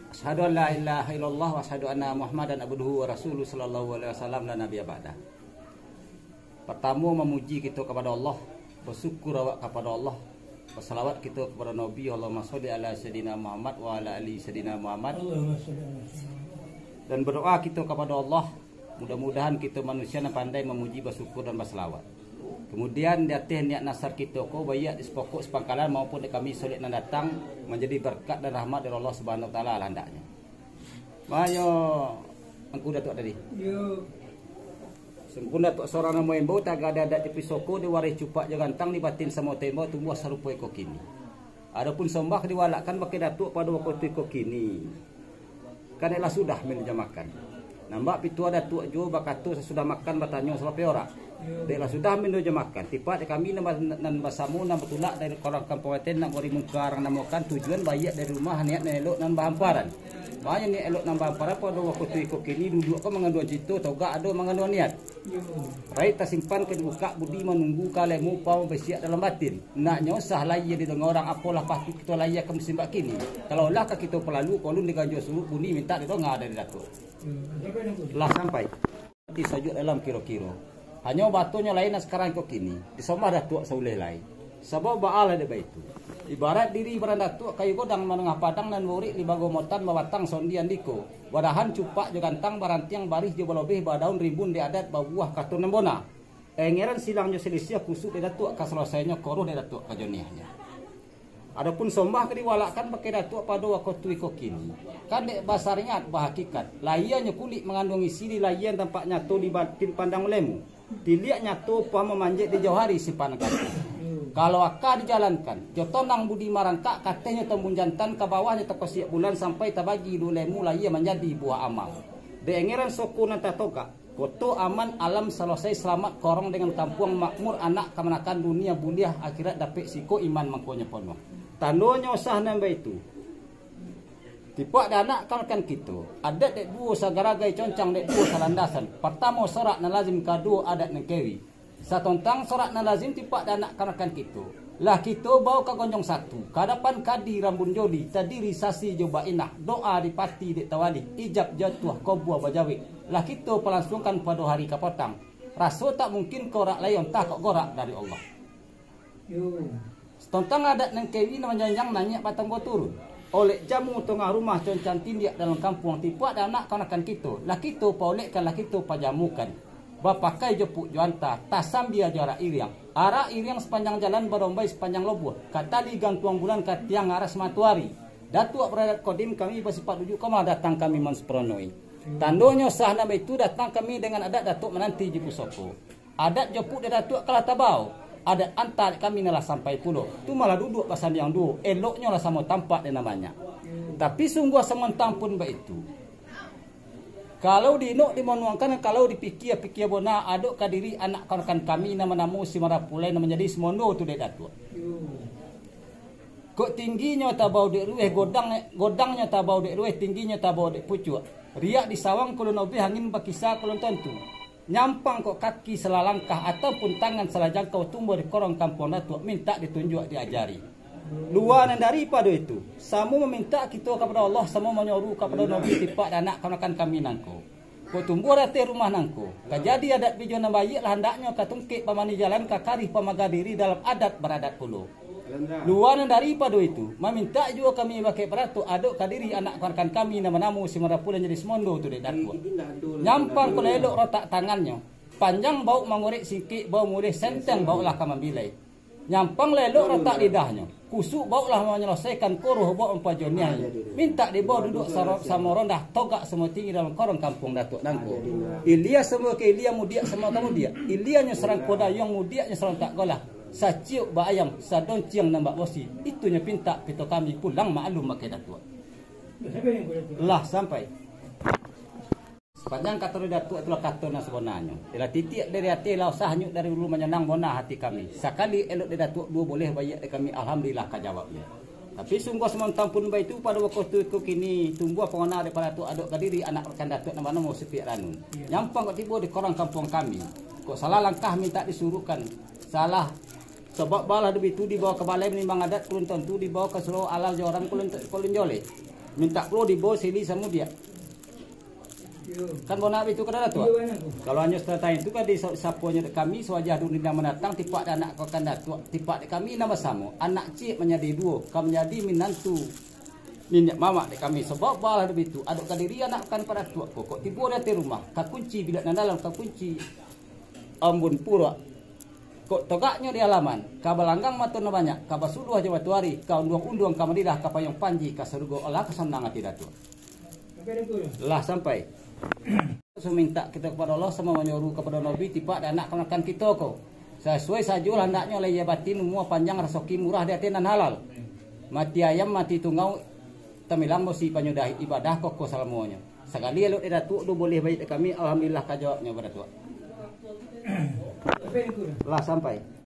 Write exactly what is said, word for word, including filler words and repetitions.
Asyhadu an la ilaha illallah wa asyhadu anna Muhammadan abduhu wa rasuluh sallallahu alaihi wasallam la nabiyya ba'da. Partamo, mamuji kito kapado Allah, basyukur awak kapado Allah, basalawat kito kapado Nabi, Allahumma sholli ala Sayyidina Muhammad wa ala ali Sayyidina Muhammad. Allahumma sholli ala Sayyidina Muhammad. Dan badoa kito kapado Allah, mudah-mudahan kito manusia nan pandai mamuji, basyukur, dan basalawat. Kemudian, di ateh niat nasar kito ko, baiak di sapokok sapangkalan maupun di kami solek nan datang, manjadi barkat dan rahmat dari Allah Subhanahu wa Taala lah handaknyo. Mayo, Angku Datuak tadi. Yo. Sungkun Datuak sorang namo imbau, tagak di adat di pisoko, di warih cupak jo gantang, di batin samo tembok, tumbuah sarupo iko kini. Adopun sombah ka diwalakkan bakeh Datuak pado wakatu iko kini. Kan dek lah sudah minum jo makan. Nambak pitua Datuak juo bakato sasudah makan batanyo salapeh orak. Dek lah sudah minum jo makan. Tipak dek kami nan ba-, nan basamo nan batulak dari korang kampuang eten nak bari mungka arang namokan tujuan baiak dari rumah niat nan elok nan bahamparan. Banyak niat elok nan bahamparan pado wakatu iko kini duduak ko manganduang cinto, togak ado manganduang niat. Rai tasimpan ka dibukak budi manunggu ka lemu pau basiak dalam batin. Naknyo usah layia didonga urang, apolah patuik kito layia ka musim bakini. Kalau lah ka kito palalu, kolun diganjo suruk bunyi mintak didonga dari Datuak. Lah sampai. Ati sajuak dalam kiro-kiro. Hanyo batonyo lain nan sakarang iko kini. Disombah Datuak sauleh lai. Sabab baalah dek baitu. Ibarat diri baran Datuak kayu godang manangah padang nan borek libago motan babatang sondi andiko. Badahan cupak jo gantang, barantiang barih jo balobeh, badaun rimbun di adat, babuah kato nan bona. Engeran silang jo silisiah kusuk dek Datuak ka salosainyo, koroh dek Datuak ka joniahnyo. Adopun sombah ka diwalakkan bakeh Datuak pado wakatu iko kini, kan dek basariat bahakikat, layianyo kulik manganduang isi, di layian tampak nyato, di batin pandang lemu. Tiliak nyato paham mamanjek di jauah hari simpanan kaki. Kalau aka dijalankan, jo tonang budi marangkak, katehnyo tombun jantan, ka bawahnyo takosiak bulan, sampai tabagi duo lemu, lahia manjadi buah amal. Dek engeran soko nan tatogak, koto aman, alam salosai salamat, korong dengan kampuang makmur, anak kamanakan dunia buliah, akhirat dapek siko, iman mangkonyo ponuah. Tandonyo sah nan baitu. Tipak dek anak kamanakan kito, adat dek duo sagaragai, concang dek duo salandasan. Partamo sorak nan lazim, kaduo adat nan kewi. Satontang sorak nan lazim tipak dek anak kamanakan kito, lah kito bao ka gonjong satu, ka adapan kadi rambun joli, tadiri sasi jo bainah, doa dipati dek tawali, ijab jatuah kobua bajawek, lah kito palansuangkan pado hari kapotang. Raso tak mungkin ka orak lai, ontah kok gorak dari Allah. Yo. Tantang adat nan kewi nan manjanjang, naiak batanggo turun. Olek jamu tangah rumah, concang tindiak dalam kampuang, tipak dek anak kamanakan kito, lah kito paolekkan, lah kito pajamukan. Bapakai jo puk jo anta, tasambia jo arak iriang. Arak iriang sapanjang jalan, badombai sapanjang lobuah, ka tali gantuang bulan, ka tiang aras matoari. Datuak baradat kodim, kami basipak duduak kama, datang kami mansaparonowi. Tandonyo sah nan baitu, datang kami dengan adat Datuak mananti di pusoko. Adat jo puk dek Datuak ka lah tabao. Adat anta dek kami nan lah sampai pulo. Tu malah duduak basandiang duo, eloknyo lah samo tampak dek nan banyak. Tapi sungguah samantang pun baitu. Kalau diinok dimanuangkan, kalau dipikia-pikia bona, adok ka diri anak kamanakan kami nan banamo si Marapulai nan manjadi si Mondo tu dek Datuak. Kok tingginyo tabao dek rueh, godang, godangnyo tabao dek rueh, tingginyo tabao dek pucuak. Riak di sawang kulun obeh, angin bakisa kulun tantu. Nyampang kok kaki salah langkah, ataupun tangan salah jangkau, tumbuah di korong kampuang Datuak, mintak ditunjuak diajari. Lua nan daripado itu, samo mamintak kito kapado Allah, samo manyoru kapado Nabi, tipak dek anak kamanakan kami nangko. Kok tumbuah di ateh rumah nangko, ka jadi adat bijo nan baiak lah, handaknyo ka tungkek pamani jalan, ka karih pamaga diri dalam adat baradat pulo. Lua nan daripado itu, mamintak juo kami bakeh baratok, adok ka diri anak kamanakan kami nan banamo si Marapulai jadi si Mondo tu dek Datuak. Nyampang kok lah elok rotak tangannyo, panjang baok mangorek, singkek baok muleh, senteng baoklah ka mambilai. Nyampang lah elok rotak lidahnyo, kusuk baoklah manyalosaikan, koroh baok mampajoniahi. Mintak dibao duduak saro-, samo rondah, togak samo tinggi dalam korong kampuang Datuak nangko. Ilia samo ka ilia, mudiak samo ka mudiak. Ilianyo sarangko dayuang, mudiaknyo sarontak golah. Saciok bak ayam, sadonciang nan bak bosi. Itunyo pintak pito kami, pulang maklum bakeh Datuak. Lah sampai. Sapanjang kato dari Datuak, itulah kato nan sabananyo. Ialah titiak dari ateh, lah usah hanyuik dari ulu, manyonang bona hati kami. Sakali elok dari Datuak, duo boleh baiak dari kami, alhamdulillah ka jawabnyo. Tapi sungguah samantang pun baitu, pado wakatu iko kini, tumbuah pangana daripado Datuak, adok ka diri anak rakan Datuak nan banamo Sipiak Ranun. Nyampang kok tibo di korong kampuang kami, kok salah langkah mintak disuruhkan, salah Sabab balah dek itu dibawa ka balai menimbang adat, kulun tantu dibawa ka surau alal jo aram kulun, kulun joleh. Mintak pulo dibawa sili samudiak. Kan bona itu kada Datuak? Kalau hanyo satantang itu kan di sa-, saponyo dek kami sawajah dulu nan mandatang, tipak dek anak ka akan Datuak, tipak dek kami nan basamo, anak ciek manjadi duo, ka manjadi minantu niniak mamak dek kami. Sabab balah dek itu, adok ka diri anak ka akan Datuak ko, kok tibo di ateh rumah, ka kunci bilik nan dalam, ka kunci ambun purak. Kok togaknyo di halaman, ka balanggang mato nan banyak, ka basuluah jo matoari, ka unduang-unduang ka malidah, ka payuang panji ka sarugo, alah ka sanang ati Datuak. Lah sampai. Sumintak kito kapado Allah, samo manyuruah kapado Nabi, tipak dek anak kamanakan kito ko. Sasuai sajo lah andaknyo, lahia batin, umua panjang, rasoki murah di ateh nan halal. Mati ayam, mati tunggau, tamilang bosi panyudah ibadah ko, ko salamonyo. Sakali elok dek Datuak tu buliah baiak dek kami, alhamdulillah ka jawabnyo bak Datuak. Lah sampai.